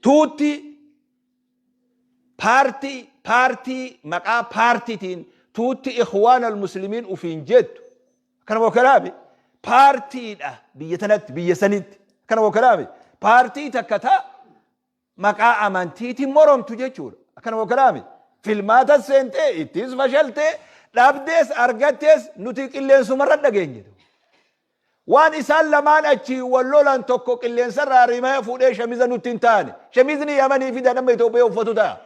Tuutti paartii paartii maqaa paartiitiin tuutti Ikhwaan al-Muslimiin ufiin jettu akkana wakalaami paartiidha biyya tanatti biyya sanitti akkana wakalaami paartii takka ta maqaa amantiitiin moromtu jechuudha akkana wakalaami filmaata seentee ittis fashaltee dhabdees argattees nuti qilleensumarra dhageenye. Waan isaan lamaan achii wal lolan tokko qilleensarraa rimaya fuudhee shamiza nutti hin taane. Shamizni Yamanii fidan amma Itoophiyaa uffatu ta'a.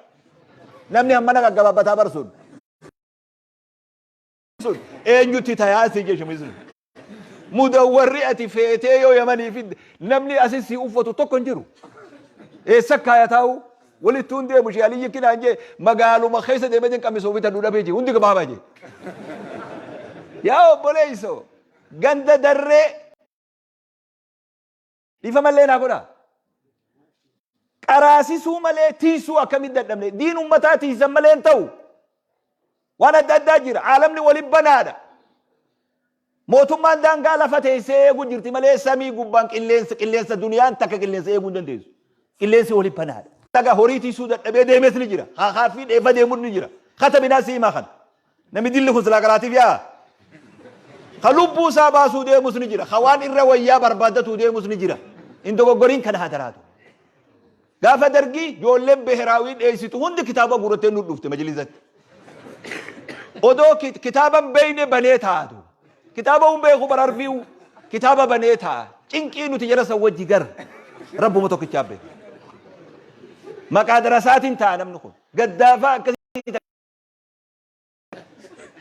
Namni hammana gaggabaabbataa bar sun. Sun eenyutti tayaa si jee shamizni. Mudawwarri ati feetee yoo Yamanii fidde namni asi si uffatu tokko hin jiru. Eessa kaayataa'u? Walittuu hin deemu shee Aliyyi kinaan jee magaaluma keessa deemeetiin qamisoo bitadhu dhabee jee hundi gabaabaa jee. Yaa obboleessoo ganda darree dhiifamallee naa godhaa. Qaraasisuu malee tiisuu akkamitti dadhabne diin ummataa tiisan malee hin ta'u. Waan adda addaa jira aalamni waliin banaadha. Mootummaan daangaa lafa teessee eeguu jirti malee samii gubbaan qilleensa qilleensa duniyaan takka qilleensa eeguu hin dandeessu. Qilleensi waliin banaadha. Dhaga horii tiisuu dadhabee deemes ni jira. Haakaaffii dheefa deemuun ni jira. Katabinaa siimaa kana. Namni dilli kun silaa qaraatiif yaa'a. Ka lubbuu isaa baasuu deemus ni jira. Ka waan irra wayyaa barbaaddatuu deemus ni jira. Hin dogoggoriin kana hadaraatu. Gaafa dargii ijoolleen beheraawii dheessitu hundi kitaaba guurattee nu dhufte majlisatti. Odoo kitaaba hin beekne banee taatu. Kitaaba hin beeku bararfiiwu kitaaba banee taa. Cinqii nuti jara san wajji gar. Rabbuma tokkichaa beeka. Maqaa darasaatiin ta'a namni kun. Gaddaafaa akkasii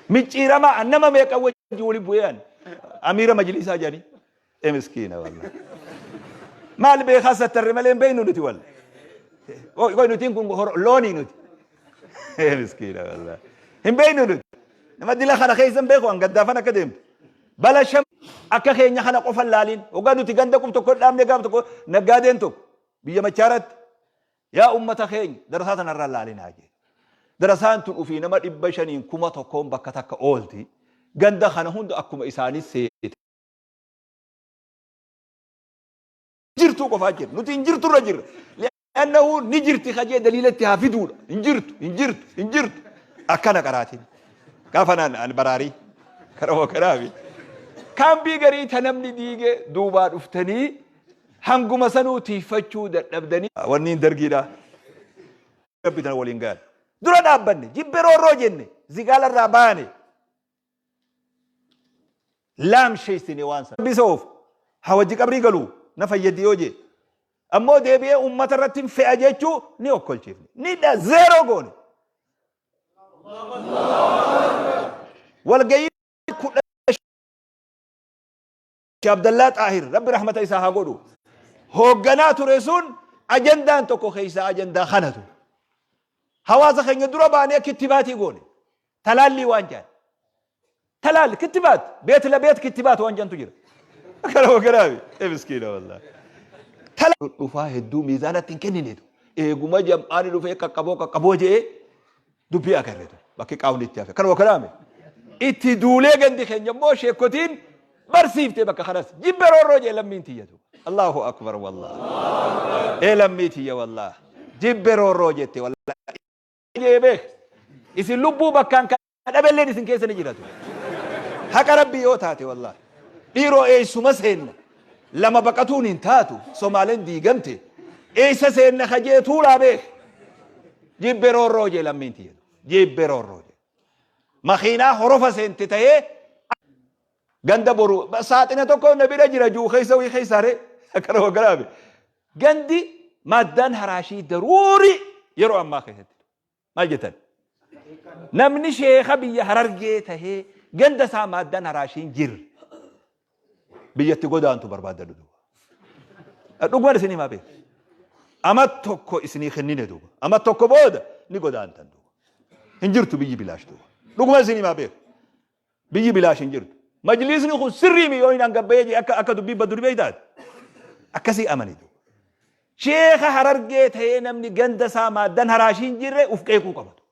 Micciiramaa nama meeqa wajji wali bu'ee ani. Amiira majlisaa jedhanii. E miskiina wallah. Maal beekaa sattarre malee hin beeknu nuti walla. Qoy nutiin kun loonii nuti. E miskiina wallah. Hin beeknu nuti. Nama dila kana keessa hin beeku an gaddaafan akka deemtu. Bala sham akka keenya kana qofa laalin. Hoggaa nuti ganda qub tokko dhaabne gaaf tokko naggaadeen tokko biyya machaaratti Yaa ummata keenya darasaa tanarraa laalinaa jee. Darasaan tun ufii nama 500n 1000n bakka takka oolti. Ganda kana hunda akkuma isaanii seete. Jirtuu qofaa jira. Nuti hin jirturra jirra. Li'annahu ni jirti kajee daliila itti haa fiduudha. Hin jirtu, hin jirtu, hin jirtu. Akkana qaraatiin. Gaafa naan an baraarii. Karama kanaafi. Kaambii garii ta namni diige duubaa dhuftanii Hanguma sanuu tiiffachuu dadhabdanii. Wanniin dargiidha. Rabbi tana waliin gahan. Dura dhaabbanne jibbe roorroo jenne zigaala irraa baane. Laamsheessine waan sana. Rabbi isa oofu. Haa wajji qabrii galu na fayyaddi yoo jee. Ammoo deebi'ee uummata irratti hin fe'a jechuu ni okkolchiifne. Ni dha zeeroo goone. Walgayii 10 Sheikh Abdallaa Xaahir Rabbi rahmata isaa haa godhu hoogganaa ture sun ajandaan tokko keessaa ajandaa kana ture. Hawaasa keenya dura baanee kittibaatii goone. Talaallii waan jedhan. Talaalli kittibaat beet la beet kittibaat waan jedhantu jira. Kana hoogganaa fi miskiina wallaahi. Dhufaa hedduu miizaanatti hin kennineetu. Eeguma jam'aani dhufee qaqqaboo qaqqaboo jedhee dubbii agarreetu bakki qaawni itti hafe kanuma kanaame itti duulee gandi keenya immoo sheekotiin barsiifte bakka kanas jibbe roorroo jee lammiin tiyyatu Allahu akbar wallah ee lammii tiyya wallah jibbe roorroo jette wallah jee beek isin lubbuu bakkaan dhabelleen isin keessa ni jiratu haqa rabbii yoo taate wallah dhiiroo eessuma seenna lama baqatuun hin taatu somaaleen diigamte eessa seenna kajee tuulaa beek Jibbe roorroo jee lammiin tiyya. Jibbe roorroo jee. Makiinaa horofa seente tahee ganda boru saaxina tokko na bira jira juu keessa wii keessaa ree akkana hoogganaa Gandi maaddaan haraashii daruuri yeroo ammaa keessatti. Maal jettan? Namni sheeka biyya harargee tahee ganda isaa maaddaan haraashiin jirre biyyatti godaantu barbaadadhu duuba. Dhuguman isin himaa beeku. Ama tokko isinii kennine duuba. Ama tokko booda ni godaantan duuba. Hin jirtu biyyi bilaash duuba. Dhuguman isin himaa beeku. Biyyi bilaash hin jirtu. Majlisni kun sirrii mi yoo hin hangabbayee jee akka akka dubbii baddu dhibee taate. Akkasii amani duuba. Sheeka harargee ta'ee namni ganda isaa maaddan haraashii hin jirre uf qeequu qabatu.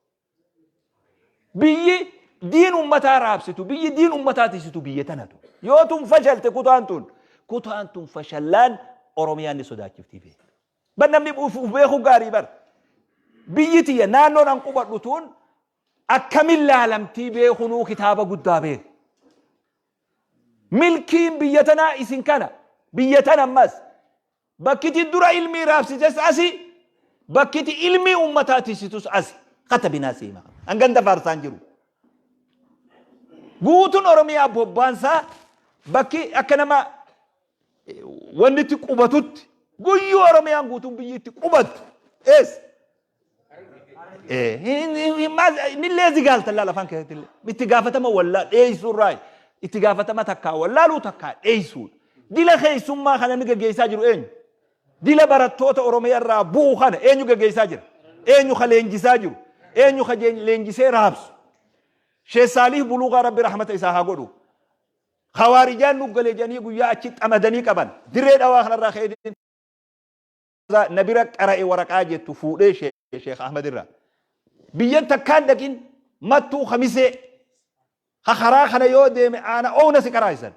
Biyyi diin ummataa raabsitu, biyyi diin ummataa tisitu biyya tanatu. Yoo tun fashalte kutaan tun, kutaan tun fashallaan Oromiyaan ni sodaachiftii beektu. Bar namni uf beeku gaarii bar. Biyyi tiyya naannoon an qubadhu tun akkamin laalamtii beekunuu kitaaba guddaa beeku. Milkiin biyya tanaa isin kana. Biyya tana ammas. Bakkiti dura ilmii raabsites asi. Bakkiti ilmii ummataa tisitus asi. Katabinaa siima. An ganda faarsaan jiru. Guutuun Oromiyaa bobbaansaa bakki akka nama wanni itti qubatutti guyyuu Oromiyaan guutuun biyyi itti qubattu. Eessa? Nillee zigaalta laala afaan keessatti illee. Itti gaafatama wallaa dheessuu irraa itti gaafatama takkaa wallaaluu takkaa dheessuudha. Dila keessummaa kana namni gaggeessaa jiru eenyu? Dila barattoota Oromiyaa irraa bu'u kana eenyu gaggeessaa jira? Eenyu ka leenjisaa jiru? Eenyu ka leenjisee raabsu? Sheekh Saalih Buluuqaa Rabbi rahmata isaa haa godhu. Khawaarijaan nu gale jedhanii guyyaa achi xamadanii qaban. Dirree dhawaa kanarraa ka'ee na bira qara'e waraqaa jettu fuudhee Sheekh Ahmad irraa. Biyyan takkaan dhaqin mattuu kamisee ka karaa kana yoo deeme aana oona si qaraa'isan.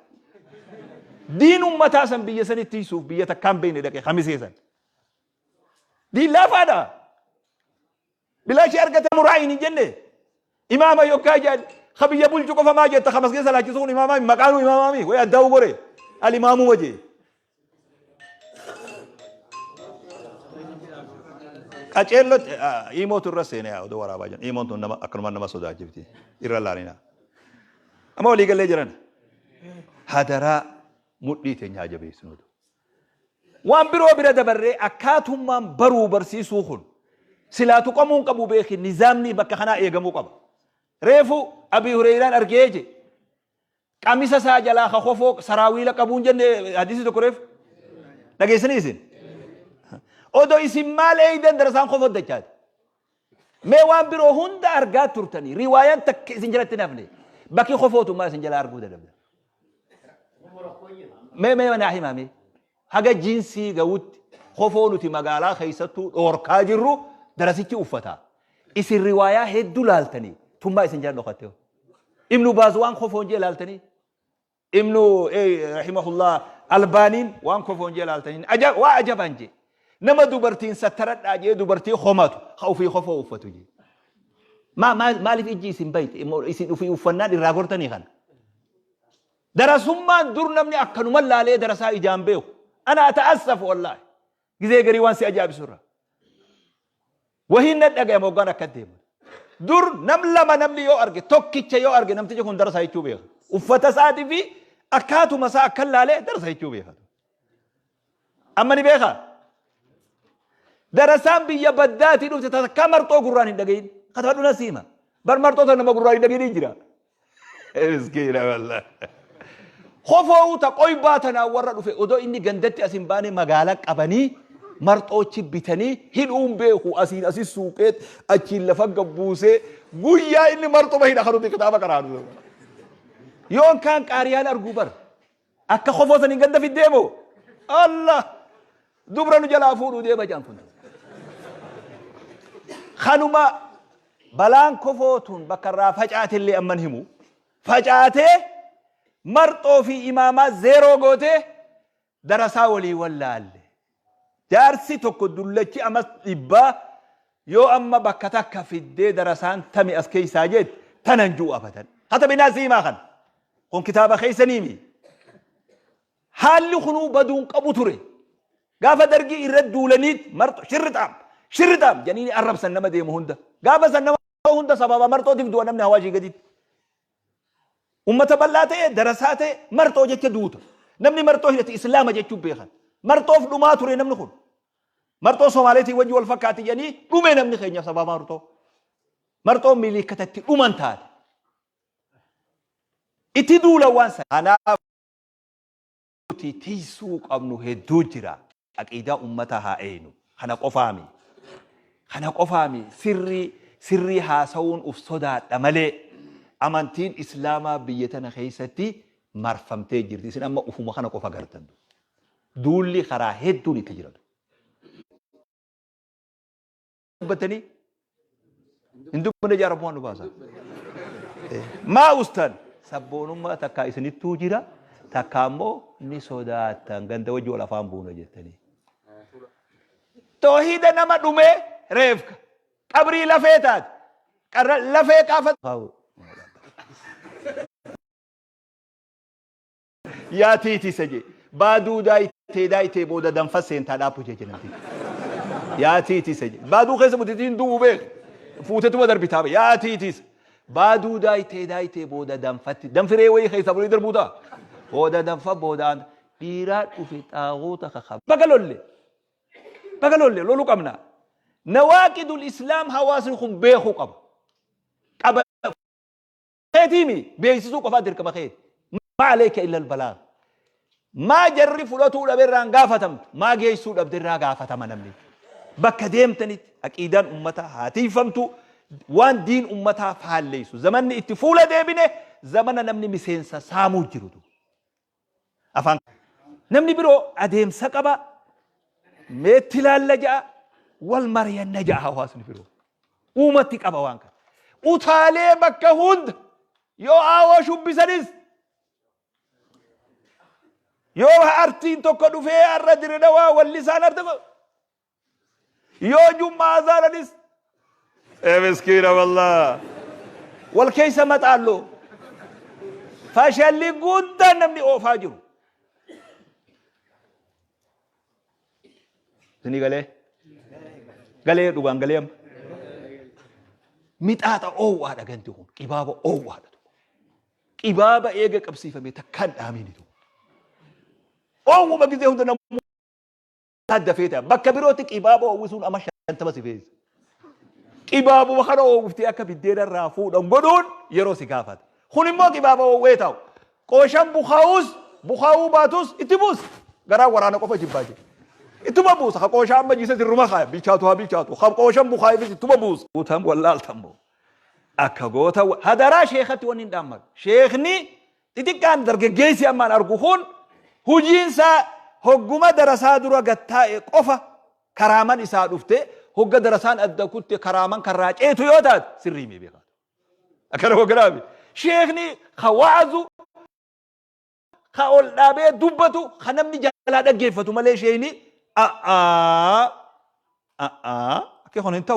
Diin ummataa san biyya sanitti tiisuuf biyya takkaan beekne dhaqe kamisee san. Diin laafaadha. Bilaashii argate muraa'iin hin jenne. Imaama yokkaa jedhan ka biyya bulchu qofa maa jetta ka masgida salaachisu kun imaamaa maqaanuu imaamaami way addaa'uu gore al imaamuma jee. Qaceellotti iimootu irra seenee haa odoo waraabaa jiran iimoon tun nama akkanuma nama sodaachifti irra laalina. Amma walii galee jiran hadaraa mudhii teenya haa jabeessinuutu. Waan biroo bira dabarree akkaatummaan baruu barsiisuu kun silaa tuqamuu hin qabu beeki nizaamni bakka kanaa eegamuu qaba. Reefu Abii Hureeyraan argee je qamisa isaa jalaa ka kofoo saraawiila qabuun jenne hadiisni tokko reefu dhageessanii isin. Odoo isin maal eeydan darasaan kofoo dachaate. Mee waan biroo hunda argaa turtanii riwaayaan takka isin jalatti hin hafne bakki kofootummaa isin jalaa arguu dadhabda. Mee mee naa himaa mee haga jiinsii ga'utti kofoo nuti magaalaa keessattuu dhoorkaa jirru darasichi uffata. Isin riwaayaa hedduu laaltanii tummaa isin jala dhokatte. Ibnu Baaz waan kofoon jee laaltanii Ibnu rahimahullah Albaaniin waan kofoon jee laaltaniin waa ajabaan jee. Nama dubartiin sattaradhaa jee dubartii komatu ka ofii kofoo uffatu jee. Maaliif ijji isin bayte isin ofii uffannaan irraa gortanii kana. Darasummaan dur namni akkanuma laalee darasaa ijaan beeku. Ana ata'assafu wallaahi. Gizee garii waan si ajaa'ibsu irraa. Wahiin na dhagayama hoggaan akka deemu. Dur nam lama namni yoo arge tokkicha yoo arge namtichi kun darasaa jechuu beeka. Uffata isaatii fi akkaatuma isaa akka laalee darasa jechuu beeka. Amma ni beeka. Darasaan biyya baddaatii dhufte takkaa marxoo gurraan hin dhagayin. Katabadhu na siima. Bar marxoo tana nama gurraan hin dhagayin jira. Miskiina wallah. Kofoo ta qoybaa tanaa warra dhufe odoo inni gandatti as hin baane magaala qabanii marxoochi bitanii hidhuun beeku asiin asi suuqee achiin lafa gabbuusee guyyaa inni marxuma hidha kanuti kitaaba qaraanu. Yoon kaan qaariyaan arguu bar akka kofoo saniin ganda fiddee moo Allah dubra nu jalaa fuudhuu deema jaan kun. Kanuma balaan kofoo tun bakka irraa facaatellee amman himu facaatee marxoo fi imaamaa zeeroo gootee darasaa walii wallaalle. Jaarsi tokko dullachi amas dhibbaa yoo amma bakka takka fiddee darasaan tami as keessaa jette tanan ju'u abadan. Katabinaa siimaa kana. Kun kitaaba keessaniimi. Haalli kunuu baduun qabu ture. Gaafa dargii irra duulaniit marxo shirrixaam shirrixaam jedhanii arrabsan nama deemu hunda. Gaafa san nama hunda sababa marxootiif du'a namni hawaashii gaditti. Ummata bal'aa ta'e darasaa ta'e marxoo jecha duuta. Namni marxoo hidhate islaama jechuun beekan. Marxoof dhumaa ture namni kun. Marxoo Somaaleetiin wajji wal fakkaatti jedhanii dhume namni keenya sababa marxoo. Marxoon miliikatatti dhuman taate. Itti duulan waan sana. Kanaaf nuti tiysuu qabnu hedduu jira. Aqiidaa ummataa haa eeynu. Kana qofaami. Kana qofaami sirrii sirrii haasawuun uf sodaadha malee amantiin Islaamaa biyya tana keessatti marfamtee jirti. Isin amma ufuma kana qofa gartan. Duulli karaa hedduun itti jira. Dubbatanii hin dubbanne jaarabbumaan nu baasa. Maa ustan sabboonummaa takkaa isinittuu jira takkaa immoo ni sodaattan ganda wajji wal afaan buuna jettanii. Toohida nama dhumee reefka. Qabrii lafee taate. Qarra lafee qaafa. Yaa tiitisa jee. Baaduu daayitee daayitee booda danfa seentaa dhaabbu jee jedhamti. Yaa tiitisa jee. Baaduu keessa butitiin du'u beek. Fuutetuma darbitaa bee. Yaa tiitisa. Baaduu daayitee daayitee booda danfatti. Danfiree wayii keessaa fuudhee darbuu ta'a. Booda danfa boodaan dhiiraa dhufe xaagoota kakaba. Baga lolle. Baga lolle loluu qabna. Nawaaqidul Islaam hawaasni kun beekuu qaba. Qaba keetiimi beeksisuu qofaa dirqama keeti. Maa aleeka illal balaag. Maa jarri fudhatuu dhabe irraan gaafatamtu, maa geessuu dhabde irraa gaafatama namni. Bakka deemtanitti aqiidaan ummataa haa tiiyfamtu, waan diin ummataa faalleessu. Zamanni itti fuula deebine zamana namni miseensa saamuu jirutu. Afaan namni biroo adeemsa qaba, meetti laalla ja'a, wal mari'anna ja'a hawaasni biroo. Uumatti qaba waan kana. Utaalee bakka hunda yoo aawoo shubbisanis yoo artiin tokko dhufee har'a dire dhawaa wallisaan arti yoo jummaa azaananis ee miskiina wallaa wal keessa maxaalloo fashalli guddaan namni oofaa jiru. Isinii galee? Galee dhugaan galee amma. Mixaaxa oowwaadha ganti kun qibaaba oowwaadha. Qibaaba eega qabsiifame takkaan dhaamini tokko. Oowwuma gizee hunda namuu dafee ta'a. Bakka birootti qibaaba oowwisuun amma 50 si feesisa. Qibaabuma kana oowwiftee akka biddeena irraa fuudhan godhuun yeroo si gaafata. Kun immoo qibaaba oowwee taa'u. Qooshan bukaa'us bukaa'uu baatus itti buusa. Garaan waraana qofa jibbaa jira. Ittuma buusa. Ka qooshaa amma jiise sirruma kaaya. Bilchaatu haa bilchaatu. Ka qooshan bukaa'eefis ittuma buusa. Guutaan wallaaltan moo. Akka goota hadaraa sheekatti wanni hin dhaammatu. Sheekni xixiqqaan dargaggeessi ammaan argu kun hujiinsaa hogguma darasaa dura gattaa'e qofa karaaman isaa dhufte hogga darasaan adda kutte karaaman karraa ceetu yoo taate sirrii mee beekaa. Akkana hogganaami. Sheekni ka wa'azu ka ol dhaabee dubbatu ka namni jalaa dhaggeeffatu malee sheekni a'aa a'aa akka kun hin ta'u.